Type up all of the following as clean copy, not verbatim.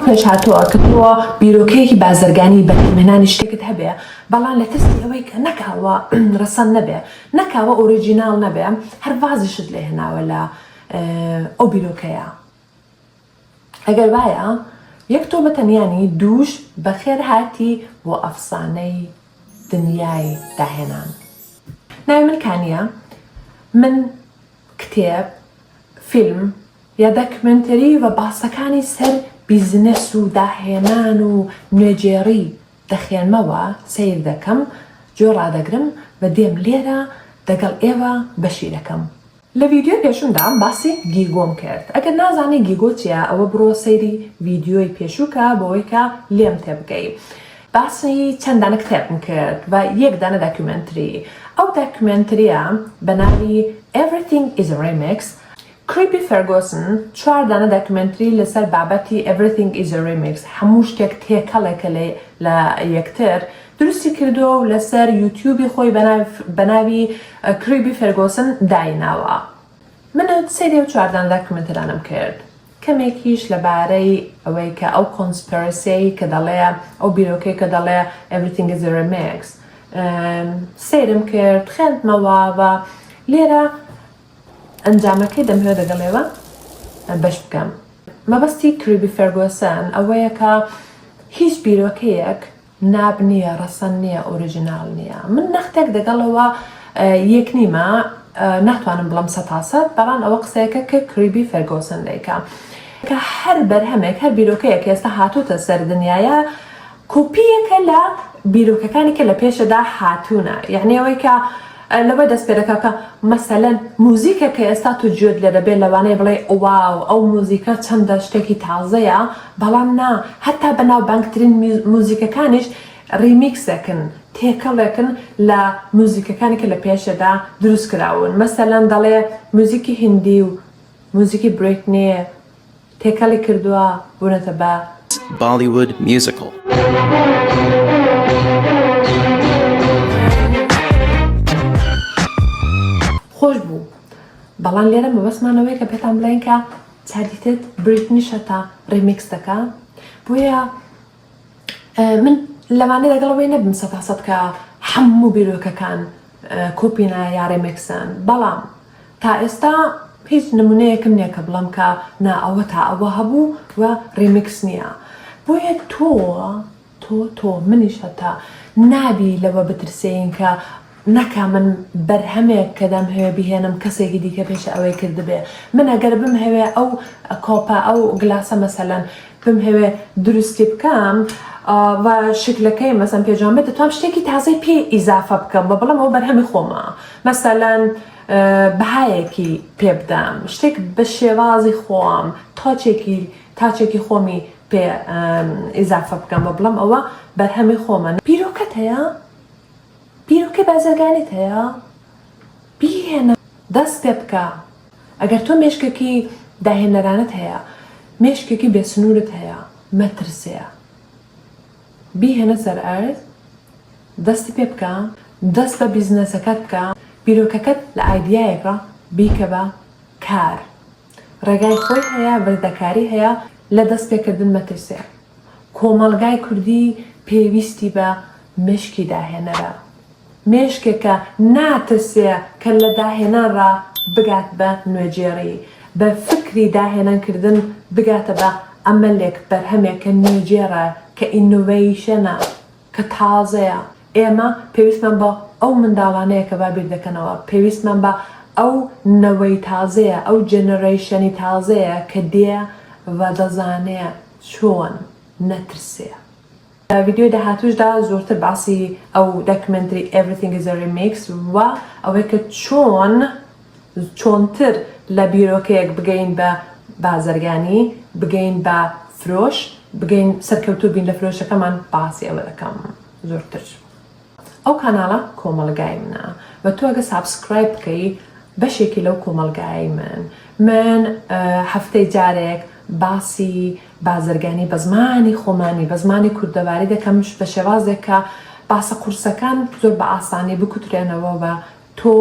پێش هاتووە کە تۆ بیرۆکەیەکی بازرگانی بەرهەمهێنانی شتێکت هەبێ بەڵام لە ترسی ئەوەی کە نەک ئەوە ڕەسەن نەبێ نەک ئەوە original نەبێ هەر وازیشت لێ هێناوە لە ئەو بیرۆکەیە؟ ئەگەر وایە یەک تۆ بە تەنیانی دووش بەخێر هاتی بۆ ئەفسانەی دنیای داهێنان. ناوی من کانیە من کتێب، فیلم یا داکیومێنتەری و باسەکانی سەر بیزنس و داهێنان و نوێگێڕی دەخوێنمەوە، سەیر دەکەم، گوێ ڕادەگرم و دێم لێرە دەگەڵ ئێوە بەشی دەکەم. لە ڤیدیۆی پێشوومدا باسی گیگۆم کرد، ئەگەر نازانی گیگۆ چیە ئەوە بڕۆ سەیری ڤیدیۆی پێشوو کە بۆوەی کە لێم تێبگەی. باسی چەند دانە کتێبم کرد و یەک دانە داکیومێنتری، ئەو داکیومێنتریە بە ناوی Everything is a Remix، کریبی فێرگۆسن چوار دانە داکیومێنتری لەسەر بابەتی Everything is a Remix، هەموو شتێک تێکەڵێکە لە یەکتر، دروستی کردووە و لەسەر یوتیوبی خۆی بە ناوی کریبی فێرگۆسن دایناوە. من سەیری ئەو چواردانە داکیومێنتەرانەم کرد، کەمێکیش لەبارەی ئەوەی کە ئەو conspiracy ەی کە دەڵێ، ئەو بیرۆکەی کە دەڵێ Everything is a Remix سەیرم کرد، خوێندمەوە و لێرە ئەنجامەکەی دەمهەوێت لەگەڵ ئێوە بەش بکەم. مەبەستی کریبی فێرگۆسن ئەوەیە کە هیچ بیرۆکەیەک ناب نییە، ڕەسەن نییە، original نییە. من نەختێک دەگەڵەوە یەک نیمە، ناتوانم بڵێم سەتاسەد، بەڵام ئەوە قسەیەکە کە کریبی فێرگۆسن دەیکا. کە هەر بەرهەمێک، هەر بیرۆکەیەک ئێستا هاتۆتە سەر دنیایە، کۆپییەکە لە بیرۆکەکانی کە لە پێشەدا هاتوونە. یەعنی ئەوەی کە لەوە دەست پێ دەکا کە مەسەلەن موزیکێک کە ئێستا تۆ گوێت لێ دەبێ لەوانەیە بڵێی wow ئەو موزیکە چەندە شتێکی تازەیە، بەڵام نا هەتا بەناوبانگترین موزیکەکانیش ڕیمیکسێکن، تێکەڵێکن لە موزیکەکانی کە لە پێشەدا دروست کراون. مەسەلەن دەڵێ موزیکی هیندی و موزیکی بریتنی تێکەڵی کردووە بوونەتە بە. Bollywood Musical. خۆش بوو بەڵام لێرە مەبەستمان ئەوەیە کە پێتان بڵێین کە چادیتت بریتنیش هەتا ڕیمیکس دەکا بۆیە من لەوانەیە لەگەڵ ئەوەی نەبم سەتا سەد کە هەموو بیرۆکەکان کۆپینە یا ڕیمیکسن بەڵام تا ئێستا هیچ نمونەیەکم نییە کە بڵێم کە نا ئەوە تا ئەوە هەبوو و ڕیمیکس نییە بۆیە تۆ تۆ تۆ منیش هەتا نابی لەوە بترسێین کە نەکا من بەرهەمێک کە دەمهەوێ بیهێنم کەسێکی دیکە پێش ئەوەی کردبێ من ئەگەر بمهەوێ ئەو کۆپە ئەو گلاسە مەسەلەن بمهەوێ دروستی بکەم و شکلەکەی مەسەن پێ جوان بێت دەتوانم شتێکی تازەی پێ ئیزافە بکەم و بڵێم ئەوە بەرهەمی خۆمە مەسەلەن بەهایەکی پێ بدەم شتێک بە شێوازی خۆم touch ێکی touch ێکی خۆمی پێ ئیزافە بکەم و بڵێم ئەوە بەرهەمی خۆمە. بیرۆکەت هەیە؟ بیرۆکەی بازرگانیت هەیە؟ بیهێنە دەست پێ بکە. ئەگەر تۆ مێشکێکی داهێنەرانەت هەیە، مێشکێکی بێ سنوورت هەیە، مەترسێ. بیهێنە سەر ئەرز، دەستی پێ بکە، دەست بە بیزنەسەکەت بکە، بیرۆکەکەت لە ئایدیایەکە بیکە بە کار. ڕێگای خۆی هەیە، وردەکاری هەیە، لە دەست پێکردن مەترسێ. کۆمەڵگای کوردی پێویستی بە مێشکی داهێنەرە. مێشکێک کە ناترسێ کە لە داهێنان ڕا بگات بە نوێگێڕی، بە فکری داهێنان کردن بگاتە بە عەمەلێک، بەرهەمێک کە نوێگێڕە، کە innovation ە. کە تازەیە، ئێمە پێویستمان بە ئەو منداڵانەیە کە وا بیر دەکەنەوە، پێویستمان بە ئەو نەوەی تازەیە، ئەو generation ی تازەیە کە دێ و دەزانێ چۆن نەترسێ. لە ڤیدیۆی داهاتووشدا زۆرتر باسی ئەو داکیومێنتری Everything is a Remix و ئەوەی کە چۆن چۆنتر لە بیرۆکەیەک بگەین بە بازرگانی، بگەین بە فرۆش، بگەین سەرکەوتوو بین لە فرۆشەکەمان باسی ئەوە دەکەم زۆرتر. ئەو کاناڵە کۆمەڵگای منە و تۆ ئەگەر subscribe بکەی بەشێکی لەو کۆمەڵگایەی من. من هەفتەی جارێک باسی بازرگانی بە زمانی خۆمانی بە زمانی کوردەواری دەکەم بە شێوازێک کە باسە قورسەکان زۆر بە ئاسانی بکوترێنەوە و تۆ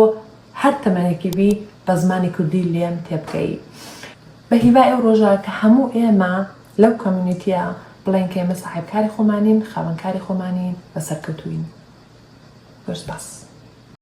هەر تەمەنێکی بی بە زمانی کوردی لێم تێبگەی. بە هیوای ئەو ڕۆژە کە هەموو ئێمە. لەو community ە بڵێین کە ئێمە ساحێب کاری خۆمانین، خاوەن کاری خۆمانین و سەرکەوتووین. زۆر سپاس.